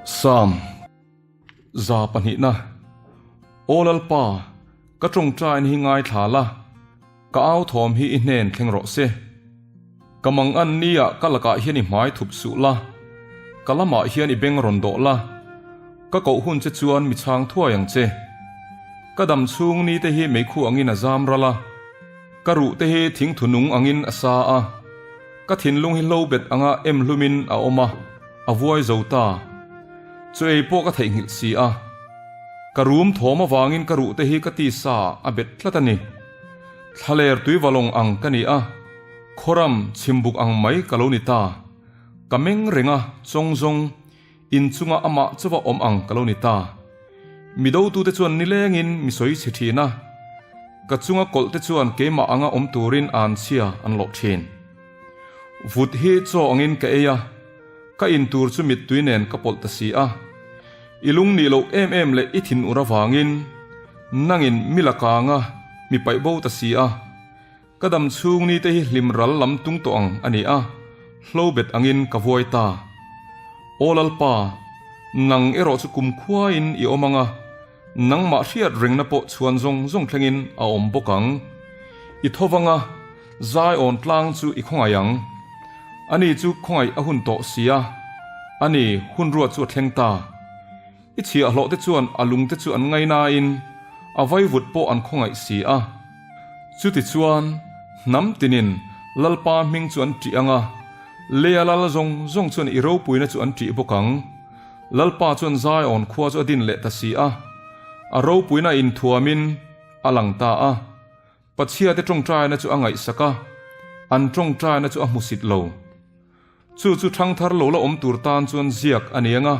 Psalm 2 na Aw Lalpa, ka tawngtain hi ngaithla la, ka au thawm hi i hnen thleng rawh se. Ka mangan nia ka lakah hian i hmai thup suh la, ka lamah hian i beng rawn dawh la, ka koh hun che chuan mi chhang thuai ang che. Ka dam chhung ni te hi meikhu angin a zam ral a, ka ruh te hi thingthu nung angin a sa a, ka thinlung hi hlo bet anga em hlumin a awm a, a vuai zo ta. Chu ei pawh ka theihnghilh si a. Ka rum thawm avangin ka ruh te hi ka tisa a bet tlat a ni. Thlaler tuivalawng ang ka ni a, khawram chhimbuk ang mai ka lo ni ta. Ka meng reng a, chawng zawng, inchunga amah chauha awm ang ka lo ni ta. Mi dotute chuan nilengin mi sawi chhe thin a, ka chunga kawlh te chuan keimah anga awm turin an chhia an lawh thin. Vut hi chaw angin ka ei a, ka in tur chu mittui nen ka pawlh ta si a. I lung nih loh em em leh i thin ur avangin nangin mi la kang a, mi paih bo ta si a. Ka dam chhung ni te hi hlim ral lam tung tawh ang a ni a, hlo bet angin ka vuai ta. Aw Lalpa, nang erawh chu kumkhuain i awm ang a, Nangmah hriat rengna pawh chhuan zawng zawng thlengin a awm bawk ang. I thovang a, Zion tlang chu i khawngaih ang. Ani chu khawngaih a hun tawh si a, ani hun ruat chu a thleng ta. I chhiahhlawh te chuan a lung te chu an ngainain a vaivut pawh an khawngaih si a. Chutichuan, hnam tinin Lalpa hming chu an ṭih ang a, leia lal zawng zawng chuan i ropuina chu an ṭih bawk ang. Lalpa chuan Zion khua chu a din leh ta si a, a ropuina inthuamin a lang ta a. Pathiate tawngtaina chu a ngaihsak a, an tawngtaina chu a hmusit lo. Chu chu thangthar lo la awm tur tan chuan ziak a ni ang a,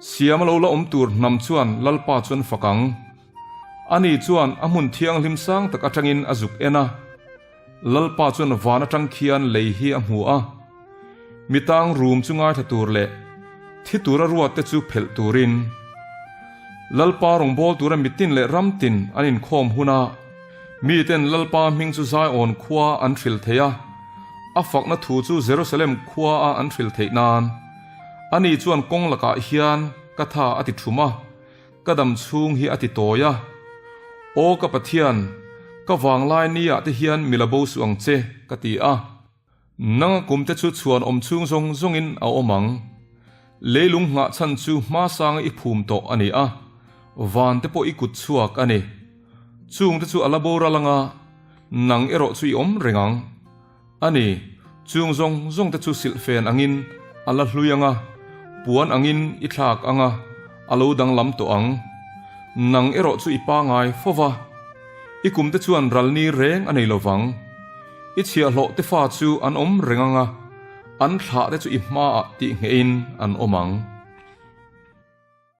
siama lo la awm tur hnam chuan Lalpa chu an fak ang. Ani chuan a hmun thianghlim sang tak atangin a zuk en a. Lalpa chuan van atang khian lei hi a hmu a, mi tang rum chu ngaithla tur leh thi tura ruat te chu phelh turin. Lalpa rawngbâwl tura mitin leh ramtin an inkhawm hun a, miten Lalpa hming chu Zion khua an hril thei a, a fakna thu chu Jerusalem khua a an hril theih nan. Ani chuan kawng lakah hian ka tha a ti thum a. Ka dam chhung hi a ti tawi a. Aw ka Pathian, ka vanglai ni ah te hian mi la bo suh ang che, ka ti a. Nang a kum te chu chhuan awm chhung zawng zawng in a awm ang. Leilung nghah chhan chu hma sang i phum tawh a ni a, van te pawh i kut chhuak a ni. Chung te chu a la boral anga, nang erawh chu i awm reng ang. A ni, chung zawng zawng te chu silhfen angin a la hlui ang a, puan angin i thlak ang a, a lo danglam tawh ang. Nang erawh chu i pangai fo va, i kum te chuan ral ni reng a nei lo vang. I chhiahhlawh te fa chu an awm reng ang a, an thlah te chu i hmaah tih nghehin an awm ang.